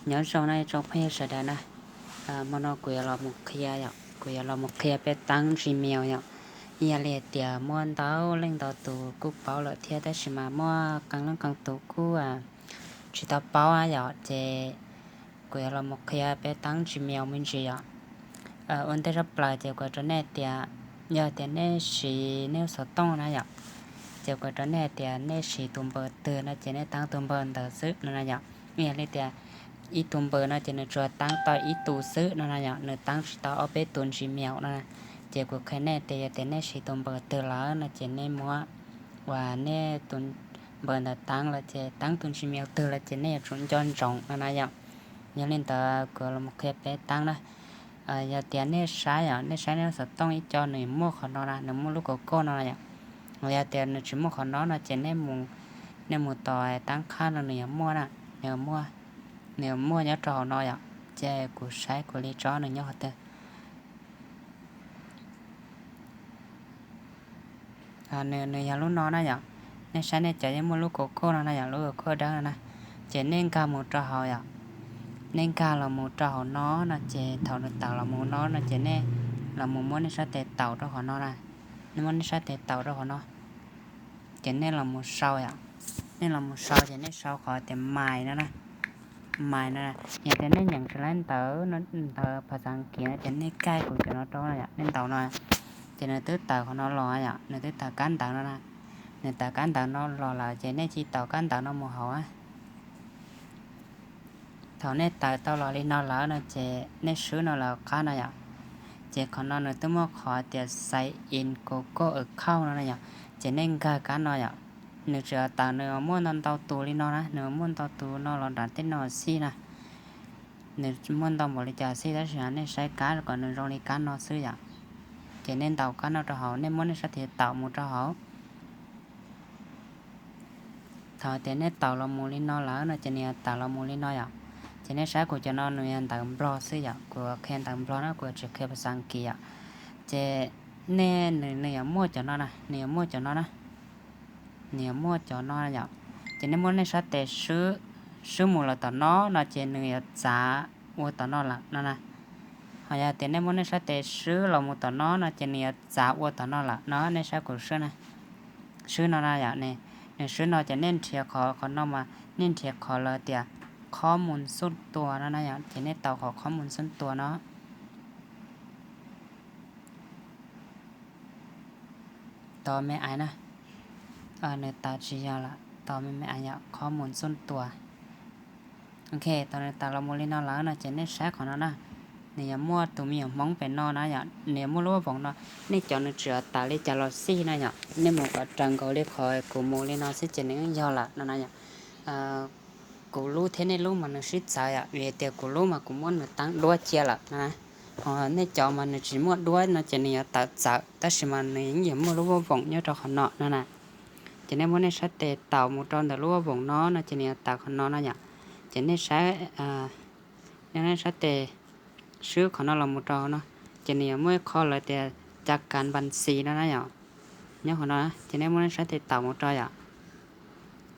Nyob zoo na tsoom phooj ywg sawv daws na, hmo no kuv yuav los mus qhia yom, kuv yuav los mus qhia peb taab Gmail yom. Yog li hais tias muaj ntau leej ntau tus kuj paub lawm thiab tab sis mas muaj qee leej qee tus kuj tsis tau paub yom, ces kuv yuav los mus qhia peb taab Gmail me ntsis yom. Ua ntej tshaj plaws ces kuv rau nej tias, yog tias nej siv nej lub xov tooj na yom, ces kuv rau nej tias nej siv tus npawb twg no ces nej taab tus npawb ntawd xwb no na yom. Yog li tias ib tug npawb no ces nws tsuas taab tau ib tus xwb no na yom, nws taab tsis tau ob peb tus Gmail no na. Ces kuv qhia nej tias yog tias nej siv tus npawb twg lawm no ces nej muab uas nej tus npawb ntawd taab lawm ces taab tus Gmail twg lawm ces nej yuav tsum nco ntsoov no na yom. Yog li ntawd kuv los qhia peb taab na. Yog tias nej saib yom, nej saib nej lub xov tooj ib co nws muaj qhov no na, nws muaj lub kaus kauj no na yom. Yog tias nws tsis muaj qhov no no ces nej mus tom taab qhab no nws yuav muaj na, nws yuav muaj nyob rau hauv no yom. Ces kuv saib kuv li tso nws nyob qhov twg. Nws yog lub no na yom. Nej saib nej cov yeej muaj lub kaus kauj no na yom, lub kaus kauj dawb no na. Ces nej nkag mus rau hauv yom. Nej nkag los mus rau hauv no no ces thaum nws tawm los mus no no ces nej los mus muab nej sab tes taus rau qhov no na. Nej muab nej sab tes taus rau qhov no, ces nej los mus sau yom. Nej los mus sau ces nej sau qhov tias mais no na. Mais no, yog tias nej nyeem tsis laib ntawv, ntawv phas xas kiv no ces nej kaij kuv cov no rau yom, nej ntaus no, ces nws twb tawm qhov no los yom, nws twb tawm kab ntawv no na. Nws tawm kab ntawv no los lawm ces nej cia li taus kab ntawv no mus hauv. Thaum nej tawm tau los li no lawm no ces nej swb no lawm qab no yom. Ces qhov no nws twb muaj qhov tias sign in Google account no na yom. Ces nej nkag kab no yom. Nws tseem tawm nws muaj ntau ntau tus li no na, nws muaj ntau tus no los nram tej no xij na. Nws muaj ntau npaum li cas xij tab sis nej saib kab kom nws zoo li kab no xwb yom. Ces nej ntaus kab no rau hauv, nej muab nej sab tes taus mus rau hauv. Thaum tias nej taus los mus li no lawm no ces nws yuav tawm los mus li no yom. Ces nej saib kuv cov no nws yog ntawv Nplog xwb yom, kuv qhia ntawv Nplog na, kuv tsis qhia phas xas kiv yom. Ces nej, nws yuav muaj cov no na, nws yuav muaj cov no na, nws yuav muaj cov no yom. Ces nej muab nej sab tes swb, swb mus lawm tom no no ces nws yuav txav ua tom no lawm no na. Ho yog tias nej muab nej sab tes swb los mus tom no no ces nws yuav txav ua tom no lawm no, nej saib kuv swb no na yom. Nws swb no ces nej nrhiav qhov, qhov no mas nej nrhiav qhov lawv tias qhob mus xuj tua no na yom, ces nej taus qhov qhob mus xuj tua no. Tos me ais na. Nws tawm tsis yog lawm, tos me me ais yom, qhob mus xuj tua. Ok, thaum nws tawm los mus li no lawm no ces nej saib qhov no na. Nws yuav muaj tus me nyuam hmoob pem no na yom, nws yuav muaj lub voom no. Nej cov nws tseem tawm li cas los xij na yom, nej mus kom raws nkaus li qhov kuv mus li no xwb ces nws yeej yog lawm no na yom. Kuv lub thiab nej lub mas nws sib txawv yom, vim tias kuv lub mas kuv muab nws taab duab cia lawm no na. Ho nej cov mas nws tsis muaj duab no ces nws yuav tawm txawv tab sis mas nws yeej yuav muaj lub voom nyob rau qhov no no na. Ces nej muab nej sab tes taus mus rau ntawm lub voom no no ces nws yuav tawm qhov no no yom. Ces nej saib, nej sab tes swb qhov no los mus rau no, ces nws yuav muaj ib qho lawv tias ca kav npas xis no na yom. Nyob qhov no ces nej muab nej sab tes taus mus rau yom.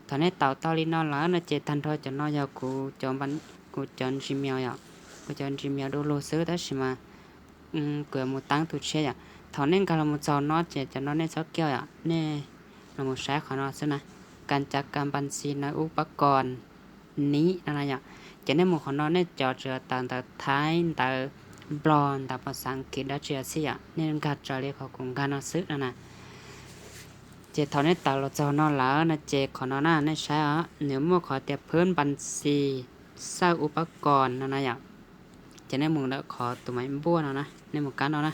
Thaum nej taus tau li no lawm no ces tag nrho cov no yog kuv cov, kuv cov Gmail yom, kuv cov Gmail du lug xwb tab sis mas kuv yuav mus taab tus tshiab yom. Thaum nej nkag los mus txog no ces cov no nej txhob kiag yom, nej los mus saib qhov no xwb na, ca ca npas xis na ub pab kos niv no na yom. Ces nej mus qhov no nej cov tseem tawm ntawv Thaib, ntawv Nplog, ntawv phas xas Askiv dab tsi los xij yom, nej nkag raws li qhov kuv nkag no xwb no na. Ces thaum nej tawm los txog no lawm no ces qhov no na nej saib os, nws muaj qhov tias phwb npas xis xawj ub pab kos no na yom. Ces nej mus ntawm qhov tus maim npuaj no na, nej mus kab no na.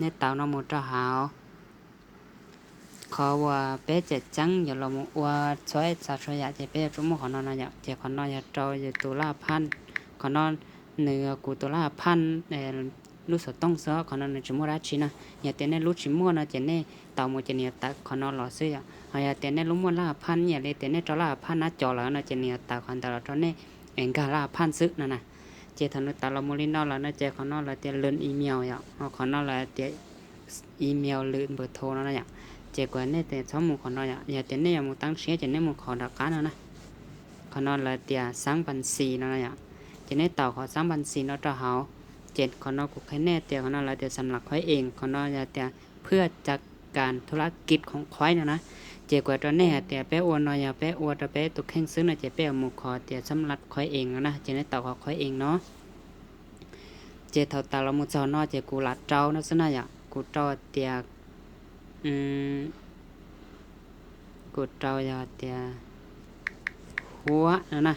Nej taus no mus rau hauv. Qhov uas peb cawm ceeb yuav los mus ua txhua txhua yam ces peb yuav tsum muaj qhov no no yom. Ces qhov no yog rau yus tus laj phaj, qhov no nws kuv tus laj phaj lub xov tooj xwb, qhov no nws tsis muaj dab tsi na. Yog tias nej lub tsis muaj no ces nej taus mus ces nws yuav tawm qhov no los xwb yom. Ho yog tias nej lub muaj laj phaj ib yam li tias nej rau laj phaj nab cov lawm no ces nws yuav tawm qhov ntawd los rau nej es nkag laj phaj xwb no na. Ces thaum nws tawm los mus li no lawm no ces qhov no lawv tias lwm email yom, ho qhov no lawv tias email lwm npawb tho no na yom. Ces kuv nej txhob mus qhov no yom, yog tias nej yuav mus taab tshiab ces nej mus qhov nram qab no na. Qhov no lawv tias xab npas xis no yom. Ces nej taus qhov xab npas xis no rau hauv. Ces qhov no kuv qhia nej tias qhov no lawv tias xam lab khuaib ees, qhov no yog tias phwj ca kas thu lab kis khoom khuaib no na. Ces kuv rau nej hais tias peb ua no yog peb ua rau peb tus kheej xwb no ces peb yuav mus qhov tias xam lab khuaib ees no na, ces nej taus qhov khuaib ees no. Ces thaum tas los mus txog no ces kuv lam rau no xwb na yom, kuv rau tias, kuv rau yog tias huab no na.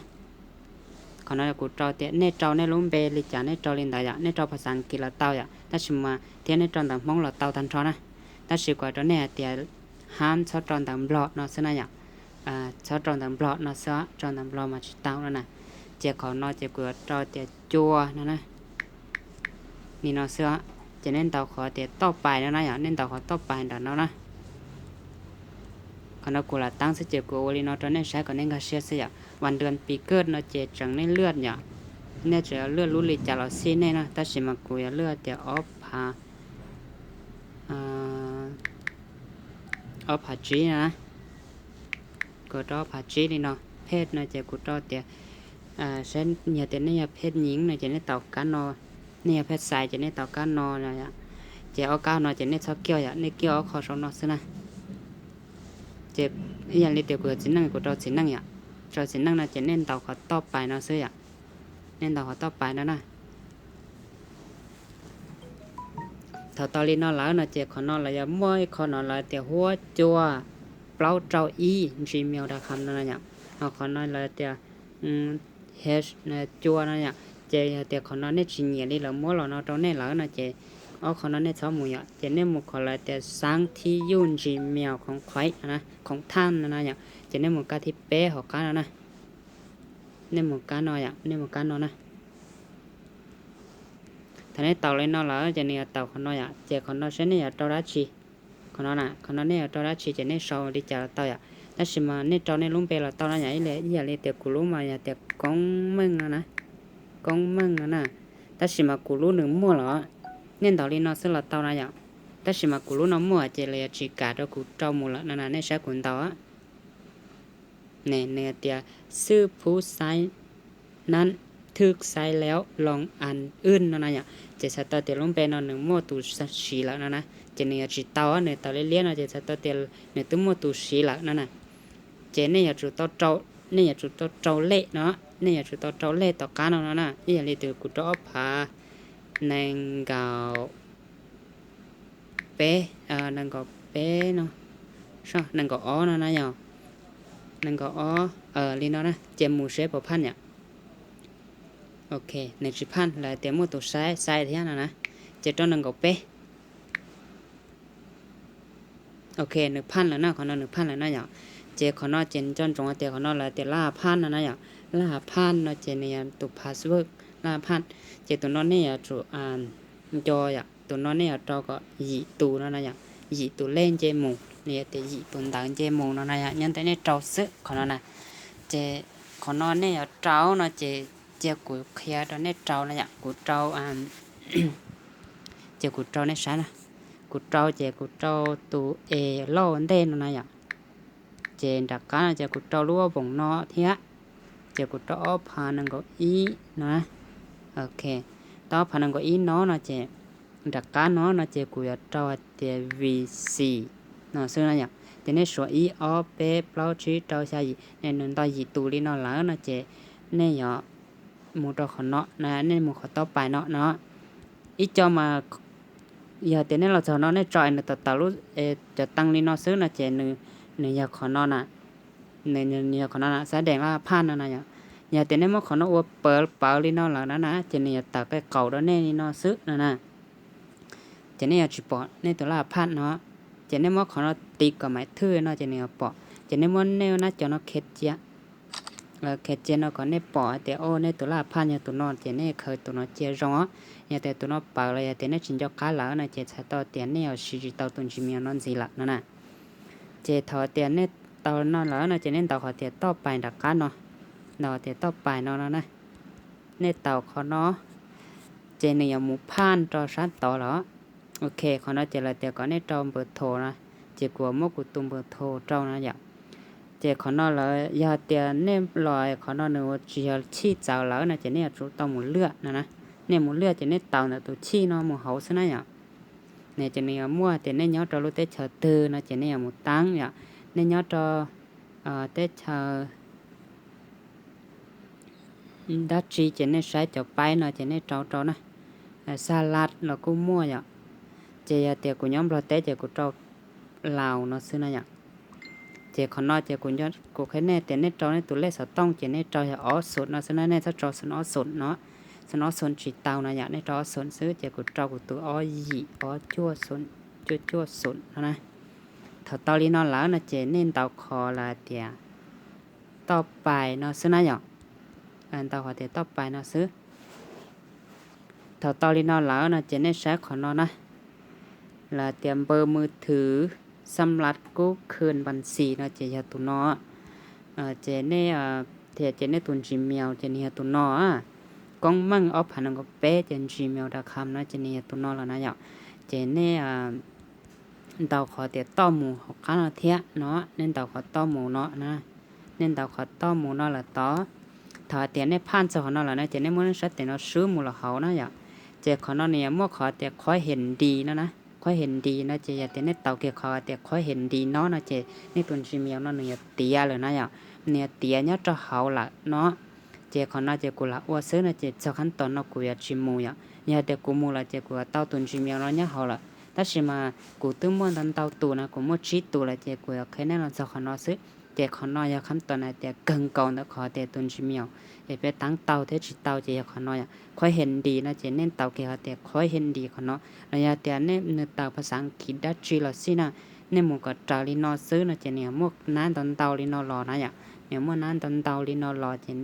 Qhov no kuv rau tias nej rau nej lub npe li cas nej rau li ntawd yom, nej rau phas xas As kiv los tau yom, tab sis mas thiab nej rau ntawv Hmoob los tau tag nrho na. Tab sis kuv rau nej hais tias hab txhob rau ntawv Nplog no xwb na yom, txhob rau ntawv Nplog no xwb, rau ntawv Nplog mas tsis tau no na. Ces qhov no ces kuv yuav rau tias cua no na. Nim no xwb, ces nej ntaus qhov tias toj pais no na yom, nej ntaus qhov toj pais ntawm no na. Qhov no kuv lam tab xwb ces kuv ua li no rau nej saib kom nej nkag siab xwb yom. Vas dua pis kaj no ces tseem nej lwaj yom, nej tseem yuav lwaj lub li cas los xij nej na, tab sis mas kuv yuav lwaj tias ob phav, ob phav tsib na. Kuv rau ob phav tsib li no. Phej no ces kuv rau tias, saib yog tias nej yog phej nyiv no ces nej taus kab no, nej yog phej xais ces nej taus kab no. Ces ob kab no ces nej txhob kiag yom, nej kiag ob qho saum no xwb na. Ces ib yam li tias kuv yog txiv neej kuv rau txiv neej yom, rau txiv neej no ces nej ntaus qhov toj pais no xwb yom, nej ntaus qhov toj pais no na. Thaum tau li no lawm no ces qhov no lawv yuav muaj ib qho no lawv tias huab cua plaub rau ib Gmail dot com no na yom. Ho qhov no lawv tias cua no yom. Ces yog tias qhov no nej tsis nyiam li lawv muab los no rau nej lawm no ces ob qho no nej txhob mus yom, ces nej mus qhov lawv tias xab thib yuj Gmail khoom khuaib no na, khoom thaj no na yom, ces nej mus kab thib peb hauv qab no na. Nej mus kab no yom, nej mus kab no na. Thaum nej taus li no lawm ces nws yuav taus qhov no yom, ces qhov no saib nej yuav rau dab tsi. Qhov no na, qhov no nej yuav rau dab tsi ces nej sau li cas los tau yom. Tab sis mas nej rau nej lub npe los tau na yom, ib yam li tias kuv lub mas yog tias Koob Meej no na, Koob Meej no na. Tab sis mas kuv lub nws muaj los, nej ntaus li no xwb los tau na yom. Tab sis mas kuv lub no muaj ces lawv yuav tsis kam rau kuv rau mus lawm no na, nej saib kuv ntaus. Nws tias xwb phub xaib nab thwj xaib lev loo an wj no na yom, ces txhais tau tias lub npe no nws muaj tus siv lawm no na, ces nws yuav tsis tau, nws taus liab liab no ces txhais tau tias nws twb muaj tus siv lawm no na. Ces nej yuav tsum tau rau, nej yuav tsum tau rau lej no, nej yuav tsum tau rau lej tom qab no no na, ib yam li tias kuv rau ob phav nees nkaum peb, nees nkaum peb no, nees nkaum ob no na yom, nees nkaum ob li no na, ces mus seb puas phaj yom. Ok, nws tsis phaj, lawv tias muaj tus saib xais thiab no na, ces rau nees nkaum peb. Ok, nws phaj lawm na, qhov no nws phaj lawm na yom. Ces qhov no ces nco ntsoov tias qhov no lawv tias laj phaj no na yom, laj phaj no ces nws yog tus password laj phaj. Ces tus no nej yuav tsum nco yom, tus no nej yuav rau kom yim tus no na yom, yim tus lej nce mus, nws yog tias yim tus ntawv nce mus no na yom, nyob ntawm nej rau xwb qhov no na. Ces qhov no nej yuav rau no ces cia kuv qhia rau nej rau na yom, kuv rau, ces kuv rau nej saib na, kuv rau ces kuv rau tus es lauj ntej no na yom. Ces nram qab no ces kuv rau lub voos no thiab, ces kuv rau ob phav nees nkaum ib no. Ok, tau ob phav nees nkaum ib no no ces nram qab no no ces kuv yuav rau hais tias vim xim no xwb no yom. Ces nej suav ib ob peb plaub tsib rau xya yim, nws nto yim tus li no lawm no ces nej yuav mus rau qhov no, nej mus qhov toj pais no no. Ib co mas yog tias nej los txog no nej tso es nws tawm tawm lub cov teej li no xwb no ces nws yog qhov no na, nws yog qhov no na, xab dees laj phaj no na yom. Yog tias nej muab qhov no ua pawv pawv li no lawm na na ces nws yuav tawm qe qaum rau nej li no xwb no na. Ces nej yuav tsis pom nej tus laj phaj no, ces nej muab qhov no tiv kom maim thwj no ces nws yuav pom. Ces nej muab nej nab cov no khiav cia, khiav cia no kom nej pom hais tias o nej tus laj phaj yog tus no ces nej khaws tus no cia zoo os. Yog tias tus no pawv los yog tias nej tsis nco qab lawm no ces txhais tau tias nej yuav siv tsis tau tus Gmail no ntxiv lawm no na. Ces thaum tias nej tau no lawm no ces nej ntaus qhov tias toj pais nram qab no, ntaus tias toj pais no no na. Nej taus qhov no, ces nws yuav mus phaj rau sab tod los. Ok, qhov no ces lawv tias kom nej rau npawb thos na, ces kuv muab kuv tus npawb thos rau no yom. Ces qhov no lawm yog tias nej los qhov no nws tsis yog chij txawv lawm no ces nej yuav tsum tau mus lwaj no na. Nej mus lwaj ces nej taus ntawm tus chij no mus hauv xwb na yom. Ces nws yuav muaj tias nej nyob rau lub teb chaws twg no ces nej yuav mus taab yom. Nej nyob rau teb chaws dab tsi ces nej saib cov paib no ces nej rau rau na. Xas las los kuj muaj yom. Ces yog tias kuv nyob Nplog teb ces kuv rau Laus no xwb na yom. Ces qhov no ces kuv qhia nej tias nej rau nej tus lej xov tooj ces nej rau yog ob xoom no xwb na, nej txhob rau xoom ob xoom no. Xoom ob xoom tsis tau no yom, nej rau ob xoom xwb ces kuv rau kuv tus ob yim ob cuaj xoom, cuaj cuaj xoom no na. Thaum tau li no lawm no ces nej ntaus qhov lawm tias toj pais no xwb na yom. Ntaus qhov tias toj pais no xwb. Thaum tau li no lawm no ces nej saib qhov no na, lawm tias npawb mws thwv xab las kub khwm npas xis no ces yog tus no. Ces nej, thiab ces nej tus Gmail ces nws yog tus no. Koob Meej ob phav nees nkaum peb ces Gmail dot com no ces nws yog tus no lawm na yom. Ces nej ntaus qhov tias toj mus hauv qab no thiab no, nej ntaus qhov toj mus no na. Nej ntaus qhov toj mus no lawm tod. Thaum hais tias nej phaj txog qhov no lawm no ces nej muab nej sab tes no swb mus los hauv na yom. Ces qhov no nws yuav muaj qhov tias qhuab hem nti no na. Qhuab hem nti no ces yog tias nej taus kiag qhov tias qhuab hem nti no no ces nej tus Gmail no nws yuav tiav lawm na yom. Nws yuav tiav nyob rau hauv lawm no. Ces qhov no ces kuv lam ua xwb no ces txog khab tom no kuv yuav tsis mus yom. Yog tias kuv mus lawm ces kuv yuav tau tus Gmail no nyob hauv lawm. Tab sis mas kuv twb muaj ntau ntau tus na, kuv muaj tsib tus lawm ces kuv yuav qhia nej los txog qhov no xwb. Ces qhov no yog khab tom na tias kawg nkaus ntawm qhov tias tus Gmail es peb taab tau thiab tsis tau ces yog qhov no yom. Qhuab hem nti no ces nej taus kiag qhov tias qhuab hem nti qhov no, los yog tias nej nws tawm phas xav Askiv dab tsi los xij na, nej mus kom raws li no xwb no ces nws yuav muaj nab ntau ntau li no los na yom. Nws yuav muaj nab ntau ntau li no los ces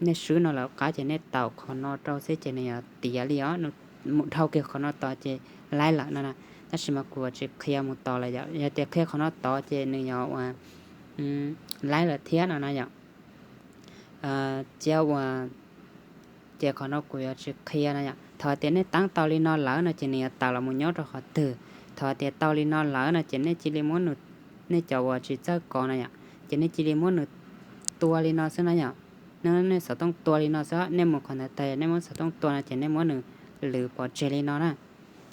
nej swb no lawm qab ces nej taus qhov no rau xwb ces nws yuav tiav li os. Mus dhau kiag qhov no tod ces laib lawm no na. Tab sis mas kuv yuav tsis qhia mus tod lawm yom. Yog tias qhia qhov no tod ces nws yuav ua laib lawm thiab no na yom. Cia ua, ces qhov no kuv yuav tsis qhia no yom. Thaum tias nej taab tau li no lawm no ces nws yuav tawm los mus nyob rau qhov twg? Thaum tias tau li no lawm no ces nej cia li muab nws, nej cov uas tsis txawj kov no yom, ces nej cia li muab nws tua li no xwb na yom. Nej xov tooj tua li no xwb, nej mus qhov ntawd tag nej muab xov tooj tua no ces nej muab nws lwv pov tseg li no na.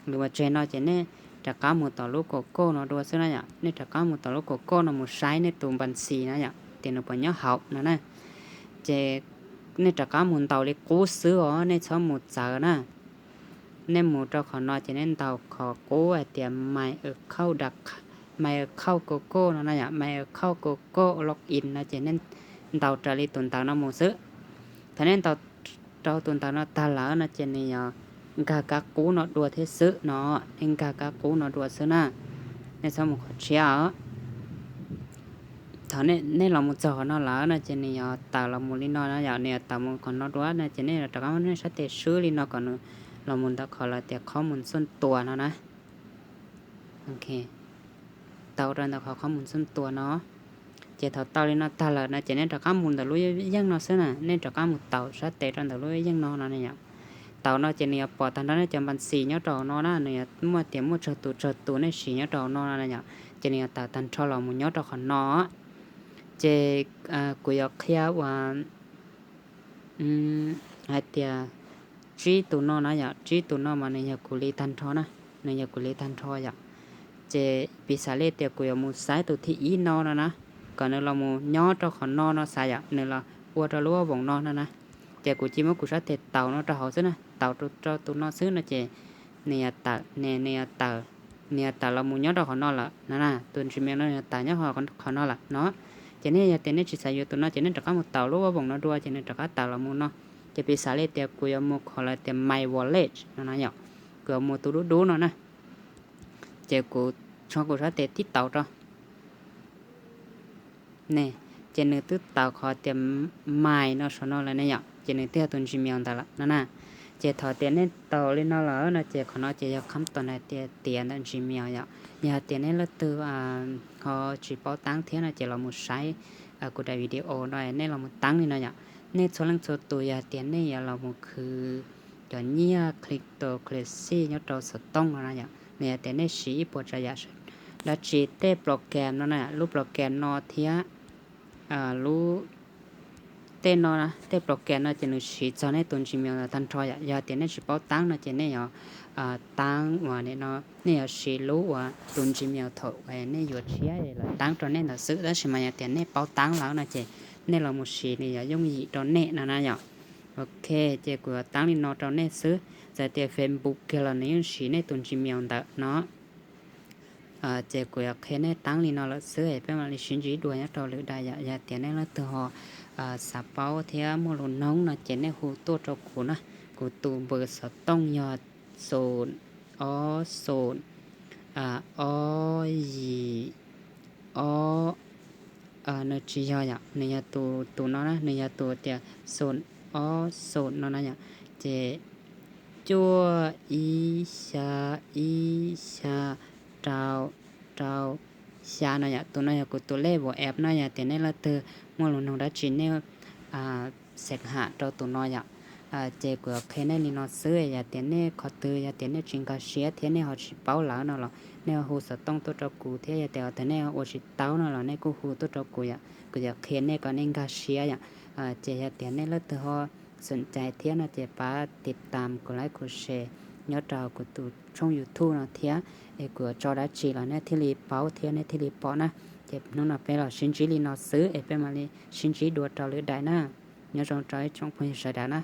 Lwv pov tseg no ces nej rov qab mus tom lub Google no dua xwb na yom. Nej rov qab mus tom lub Google no mus saib nej tus npas xis na yom, tias nws puas nyob hauv no na. Ces nej rov qab mus ntaus li qub xwb os, nej txhob mus txawv na. Nej mus rau qhov no ces nej ntaus qhov qub hais tias My Account, My Account Google no na yom, My Account Google Login no ces nej ntaus raws li tus ntawv no mus xwb. Thaum nej ntaus rau tus ntawv no tag lawm no ces nws yuav nkag kab qub no dua thiab xwb no. Nej nkag kab qub no dua xwb na, nej txhob mus qhov tshiab os. Thaum nej los mus txog qhov no lawm no ces nws yuav tawm los mus li no na yom, nws yuav tawm mus qhov no dua no ces nej rov qab muab nej sab tes swb li no kom nws los mus ntawm qhov lawv tias qhob mus xuj tua no na. Tau rau ntawm qhov qhob mus xuj tua no. Ces thaum tau li no tag lawm no ces nej rov qab mus ntawm lub yeej no xwb na, nej rov qab mus taus sab tes rau ntawm lub yeej no no yom. Taus no ces nws yuav pom tag nrho nej cov npas xis nyob rau hauv no na, nws yuav muaj tias muaj tsawg tus tsawg tus nej siv nyob rau hauv no no yom. Ces nws yuav tawm tag nrho los mus nyob rau qhov no. Ces kuv yuav qhia uas hais tias tsib tus no na yom, tsib tus no mas nws yog kuv li tag nrho na, nws yog kuv li tag nrho yom. Ces piv xam li tias kuv yuav mus xaiv tus thib ib no no na, kom nws los mus nyob rau qhov no no xav yom, nws los ua rau lub voos no no na. Ces kuv cia muab kuv sab tes taus no rau hauv xwb na, taus rau tus no xwb no ces nws yuav tawm, nws yuav tawm, nws yuav tawm los mus nyob rau qhov no lawm no na, tus Gmail no yuav tawm nyob qhov no lawm no. Ces nej yog tias nej tsis xav yuav tus no ces nej rov qab mus taus lub voos no dua ces nws rov qab tawm los mus no. Ces piv xam li tias kuv yuav mus qhov lawv tias My Wallet no na yom, kuv yuav mus tus dub dub no na. Ces kuv tshoov kuv sab tes tib taus rau ne, ces nws twb tawm qhov tias My no saum no lawm ne yom, ces nws twb yog tus Gmail ntawd lawm no na. Ces thaum tias nej taus li no lawm no ces qhov no ces yog khab tom hais tias tiav ntawm Gmail yom. Yog tias nej leej twg ho tsis paub taab thiab no ces los mus saib kuv daim video no nej los mus taab li no yom. Nej txhua leej txhua tus yog tias nej yuav los mus khwv cov nyiaj cryptocurrency nyob rau xov tooj no na yom, nws yog tias nej siv ib puas tsav yam dab tsi tej program no na, lub program no thiab lub, tej no, tej program no ces nws siv txog nej tus Gmail tag nrho yom. Yog tias nej tsis paub taab no ces nej yuav taab uas no, nej yuav siv lub uas tus Gmail thaum nej yuav tshiab lawv taab rau nej ntawd xwb. Tab sis mas yog tias nej paub taab lawm no ces nej los mus siv nws yuav yooj yim rau nej no na yom. Ok, ces kuv yuav taab li no rau nej xwb. Txawm tias Facebook kiag los nws yeej siv nej tus Gmail ntawm no. Ces kuv yuav qhia nej taab li no lawm xwb, peb mam li sib ntsib dua nyob rau lwm daim yom. Yog tias nej leej twg ho xav paub thiab muaj lus noog no ces nej hu tuaj rau kuv na. Kuv tus npawb xov tooj yog xoom, ob xoom, ob yim, ob, nws tsis yog yom, nws yog tus, tus no na, nws yog tus tias xoom, ob xoom no na yom. Ces cuaj ib xya, ib xya, rau, rau, xya no yom. Tus no yog kuv tus lej WhatsApp no. Yog tias nej leej twg muaj lus noog dab tsi nej xeem ham rau tus no yom. Ces kuv qhia nej li no xwb, yog tias nej qhov twg yog tias nej tsis nkag siab thiab nej ho tsis paub lawm no los nej hu xov tooj tuaj rau kuv thiab. Yog tias qhov twg nej ua tsis taub no los nej kuj hu tuaj rau kuv yom, kuv yuav qhia nej kom nej nkag siab yom. Ces yog tias nej leej twg ho xoom cai thiab no ces pab tiv tam kuv laiv kuv se nyob rau kuv tus tshooj YouTube no thiab, es kuv yuav tso dab tsi los nej thiaj li paub thiab nej thiaj li pom na. Ces hnub no peb los sib ntsib li no xwb, es peb mam li sib ntsib dua rau lwm daim na. Nyob zoo rau ib tsoom phooj ywg sawv daws na.